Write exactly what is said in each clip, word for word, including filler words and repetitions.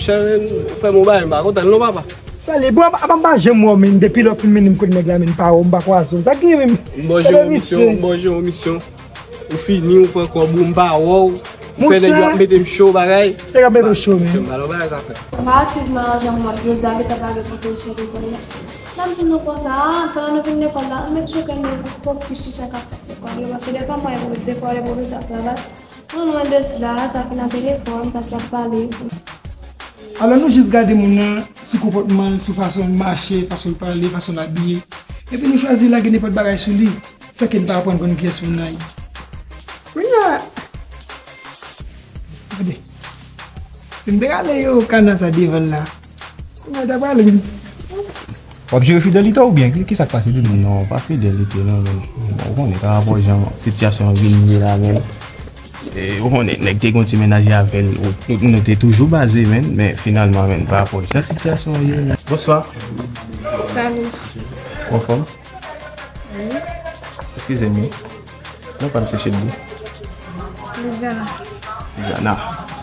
Chè, men, ou fè m yon bagay, m pa kontan non, papa. Sa li, bon, apa m pa janm wè w, men, depi lè w fin mennen m kot nèg la, men, m pa wè w, m pa kwaze w. Sa k gen, men? M bon, jere yon misyon, m bon, jere yon misyon. Ou fini, ou pran kòb ou, m pa wè w. Ou fè nèg yo ap mete m cho, bagay. Nèg ap mete w cho, men. Monchè, m pa nan bagay sa fè. M pa ativ, men, jan m wè, jodi a, gentan pa gen pwofesè lekòl la. Nan m di nou konsa, a, pandan nou vin lekòl la, ann met chak nou fokis sou sa k ap fèt lekòl yo, paske defwa m wè, defwa lè pwofesè ap travay, nou lwen de sila, sa ki nan telefòn, sa k ap pale. Alò, nou jis gade moun nan sou konpòtman l, sou fason l mache, fason l pale, fason l abiye. Epi nou chwazi lage nenpòt bagay sou li, san ke n pa aprann konn kiyès moun nan ye. Kounye a, gade, si m te rale yo kana sa devan l la, kounye a ta pale. W ap jere fidelite w oubyen? Ki, ki sa k pase? Di m non, pa fidelite non, men. Ou konnen, pa rapò jan sitiyasyon an vin ye la, men. E, ou konnen, nèg te gon ti mennaj avè l, ou, nou, nou te toujou baze, men, men finalman, men, pa rapò jan sitiyasyon an ye, men. Bonswa. Salut. Ou anfòm? Wi. Eskize m, wi. Non pa m se Chedly. Lizana. Lizana.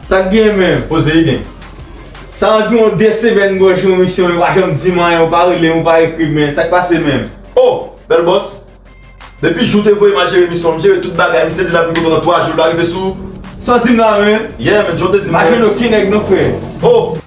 Sa k gen menm? Poze ide. Sa anviwon de semèn m gòj yon misyon, yo pa janm di m anyen, yo pa rele m, yo pa ekri m, men. Sa k pase menm? Oh, bèl bòs. Depi jou te voye m al jere misyon, m jere tout bagay, misye di l ap vin kote w nan twa jou, l pa rive sou. Sa w di m la, men? Yeah, men, jan w te di m, men. Pa jwenn okenn nèg non, frè. Oh,